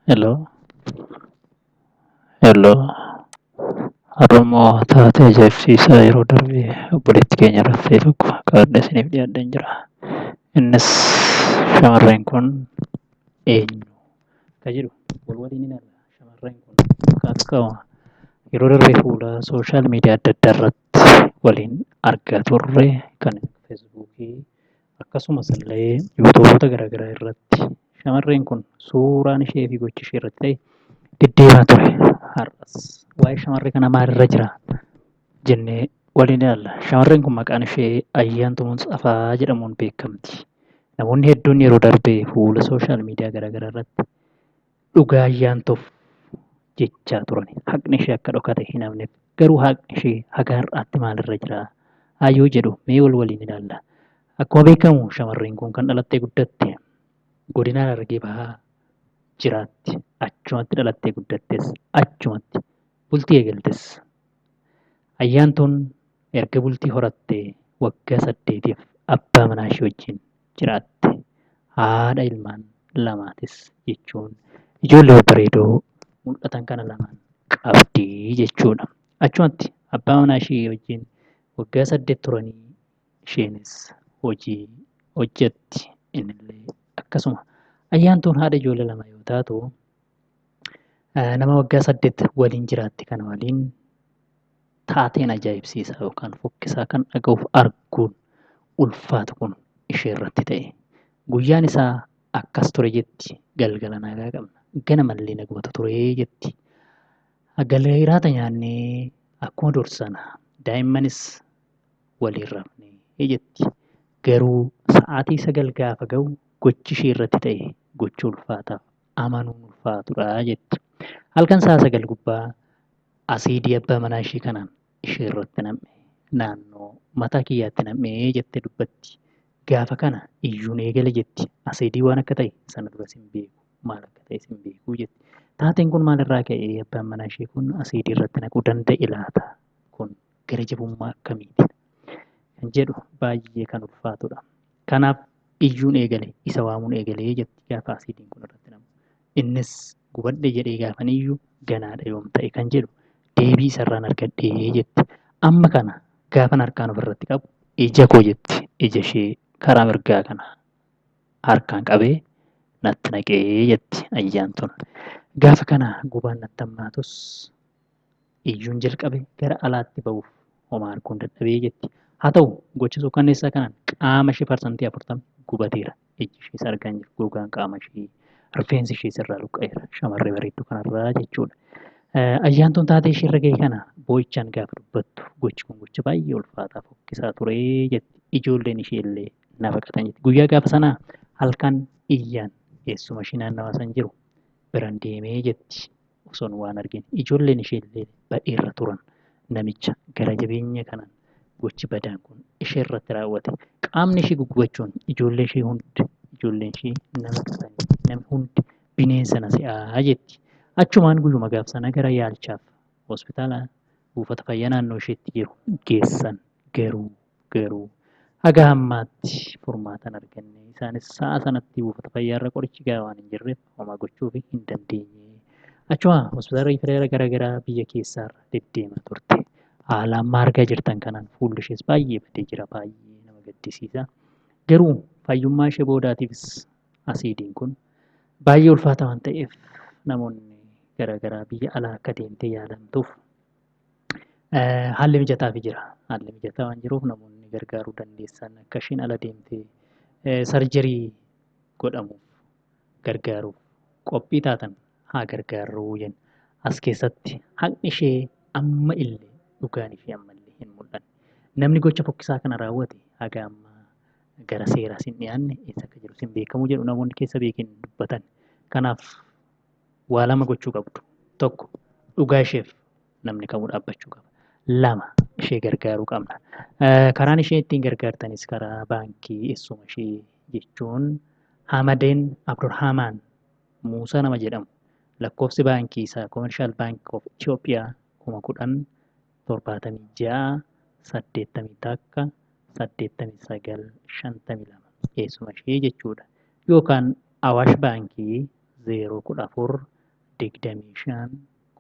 Hello, hello. Har'a immoo taatee ajaa'ibsiisaa yeroo darbe obboleettii keenya irratti ta'e tokko qabadhee isiniif dhiyaadheen jira. Innis shamarreen kun eenyu ka jedhu wal waliin ilaalla. Shamarreen kun akka yeroo darbe fuula social media adda addaa irratti waliin argaa turre, kan Feesbuukii akkasumas illee yuutuuboota garaagaraa irratti shamarreen kun suuraan ishee fi gochi ishee irratti ta'e deddeemaa ture. Har'as waa'ee shamarree kana maalirra jira jennee waliin ilaalla. Shamarreen kun maqaan ishee Ayyaantuu Musxafaa jedhamuun beekamti. Namoonni hedduun yeroo darbe fuula social media garaagaraa irratti dhugaa Ayyaantuuf jechaa turan. Haqni ishee akka dhokate hin hafneef, garuu haqni ishee haga har'aatti maalirra jira hayyuu jedhu mee wal waliin ilaalla. Akkuma beekamu shamarreen kun kan dhalattee guddatte godina Harargee Bahaa jiraatti. Achumatti dhalattee guddattes, achumatti bultii eegaltes. Ayyaantuun erga bultii horattee waggaa 8f abbaa manaa ishee wajjin jiraatte. Haadha ilmaan lamaatis, jechuun ijoollee babbareedoo mul'atan kana lamaan qabdi jechuudha. Achumatti abbaa manaa ishee wajjin waggaa 8 turanii, isheenis hojii hojjetti, innillee akkasuma. Ayyaantuun haadha ijoollee lama yoo taatu, nama waggaa 8 waliin jiraatte kana waliin taateen ajaa'ibsiisaa yookaan fokkisaa kan dhaga'uuf arguun ulfaatu kun ishee irratti ta'e. Guyyaan isaa akkas ture jetti. Galgala nagaa qabna. Ganamallee nagumatu ture jetti. Galgala nyaannee akkuma dursana daa'immanis waliin rafnee jetti. Garuu sa'aatii 9 gaafa ga'u gochi ishee irratti ta'e gocha ulfaataaf amanuun ulfaatudha jetti. Halkan sa'a 9 gubbaa asiidii abbaa manaa ishee kanaan ishee irratti nam'e, naannoo mataa kiyyaatti nam'ee jettee dubbatti. Gaafa kana iyyuun eegale jetti. Asiidii waan akka ta'e sana duras hin beeku. Maal akka ta'es hin beeku jetti. Taateen kun maalirraa ka'ee abbaan manaa ishee kun asiidii irratti naquu danda'e laata? Kun gara jabummaa akkamiiti? Kan jedhu baay'ee kan ulfaatudha. Kanaaf iyyuun eegale, isa waamuun eegalee jetti gaafa asiidiin kun irratti nam'u. Innis gubadhe jedhee gaafan iyyu ganaadha yoom ta'e kan jedhu deebii isarraan argadhee jetti. Amma kana gaafan harkaan ofirratti qabu ija koo jetti, ija ishee karaa mirgaa kana harkaan qabee natti naqee jetti Ayyaantuun. Gaafa kana gubaan natti hammaatus iyyuun jalqabe, gara alaatti ba'uuf homaa arguun dadhabee jetti. Haa ta'u, gocha suukanneessaa kanaan qaama ishee 40% gubateera. Ijji ishees argaa hin jiru. Gogaan qaama ishee, rifeensi ishees irraa luqqa'eera. Shamarree bareedduu kanarraa jechuudha. Ayyaantuun taatee ishee irra ga'e kana boo'ichaan gaafa dubbattu gochi kun gocha baay'ee ulfaataa fokkisaa ture jetti. Ijoolleen ishee illee na baqatan jetti. Guyyaa gaafa sanaa halkan iyyaan eessuma ishee naannawaa san jiru biran deemee jetti. Osoon waan argin ijoolleen ishee illee badheerra turan. Namicha gara jabeenya kanaan gochi badaan kun ishee irratti raawwate. Qaamni ishee guggubachuun ijoollee ishee hundi, ijoolleen ishee nama qatanii, namni hundi bineensa na se'aa jetti. Achumaan guyyuma gaaf sana gara yaalchaaf hospitaala buufata fayyaa naannoo isheetti jiru geessan, garuu haga ammaatti furmaata hin arganne. Isaanis sa'a sanatti buufata fayyaarra qorichi gahaa waan hin jirreef homaa gochuuf hin dandeenye. Achuma hospitaala riifereera garaagaraa biyya keessaarra deddeemaa turte. Haala amma argaa jirtan kanaan fuulli ishees baay'ee badee jira, baay'ee nama gaddisiisa. Garuu fayyummaa ishee boodaatiifis asiidiin kun baay'ee ulfaata waan ta'eef namoonni garaagaraa biyya alaa akka deemtee yaalamtuuf haalli mijataafii jira. Haalli mijataa waan jiruuf namoonni gargaaruu dandeessan akka isheen ala deemtee surgery godhamuuf gargaaruuf qophii taatan haa gargaarruu jenna. As keessatti haqni ishee amma illee, dhugaan ishee amma illee hin mul'anne. Namni gocha fokkisaa kana raawwate haga ammaa gara seeraas hin dhiyaanne, eessa akka jirus hin beekamu jedhu namoonni keessa beekin dubbatan. Kanaaf waa lama gochuu qabdu. Tokko, dhugaa isheef namni kamuu dhaabbachuu qaba. Lama, ishee gargaaruu qabna. Karaan ishee ittiin gargaartanis karaa baankii eessuma ishee, jechuun Hamadeen Abdurrahman Muusaa nama jedhamu, lakkoofsi baankii isaa Commercial Bank of Ethiopia 10,076 81 89 52 eessuma ishee jechuudha. Yookaan Awaash Baankii 0 14 25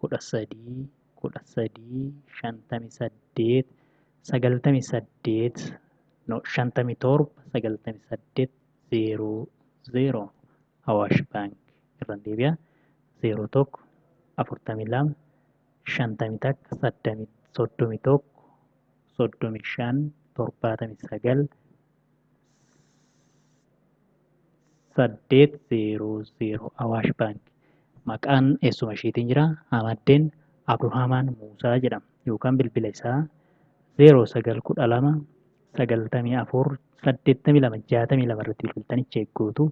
13 13 58 98, no, 57 98 00 Awaash Baank. Irraan deebi'a: 01 42 51 31 35 79 8 00 Awaash Baank. Maqaan eessuma isheetiin jira, Ahmaddeen Abdurrahmaan Muusaa jedhama, yookaan bilbila isaa 0912 94 82 62 irratti bilbiltanii check gootu.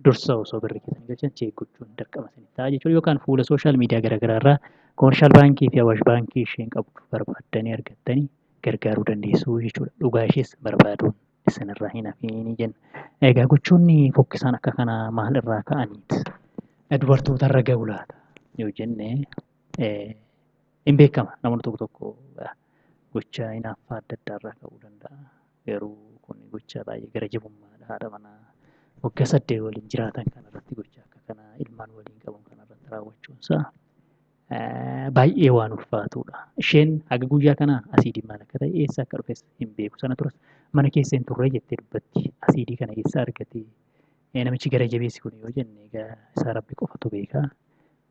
Dursa osoo birrii keessan galchan check gochuun dirqama isinitti ta'a jechuudha. Yookaan fuula social media garaagaraa irraa Commercial Baankii fi Awaash Baankii isheen qabdu barbaaddanii argattanii gargaaruu dandeessu jechuudha. Dhugaa ishees barbaaduun isinirraa hin hafiin jenna. Egaa gochoonni fokkisaan akka kanaa maal irraa ka'aniit dubartoota irra ga'u laata yoo jenne, hin beekama. Namoonni tokko tokko gocha hinaaffaa adda addaa irraa ka'uu danda'a. Garuu kun gocha baay'ee gara jabummaadha. Haadha manaa waggaa 8 waliin jiraatan kanarratti gocha akka kanaa ilmaan waliin qaban kanarratti raawwachuunsaa baay'ee waan ulfaatudha. Isheen haga guyyaa kanaa asiidiin maal akka ta'e, eessa akka dhufes hin beeku. Sana turas mana keessa hin turre jettee dubbatti. Asiidii kana eessa argate namichi gara jabeessi kun yoo jenne, egaa isaa Rabbi qofatu beeka.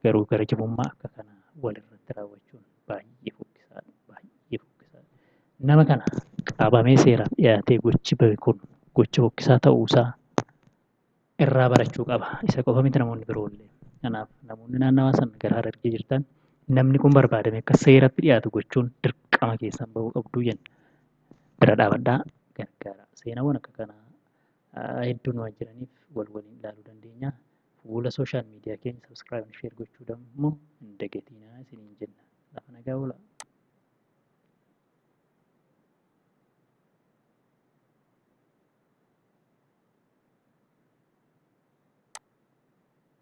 Garuu gara jabummaa akka kanaa walirratti raawwachuun baay'ee fokkisaadha. Baay'ee fokkisaadha. Nama kana qabamee seeraaf dhiyaatee gochi bahe kun gocha fokkisaa ta'uusaa irraa barachuu qaba. Isa qofa miti, namoonni biroollee. Kanaaf namoonni naannawaa sana gara Harargee jirtan, namni kun barbaadame akka seeratti dhiyaatu gochuun dirqama keessan bahuu qabdu jenna. Bira dhaabadhaa, gargaara. Seenaawwan akka kanaa hedduun waan jiraniif wal waliin ilaaluu dandeenya. Fuula social media keenya subscribe, share gochuu immoo hin dagatinaa isiniin jenna. Lafa nagaa oolaa.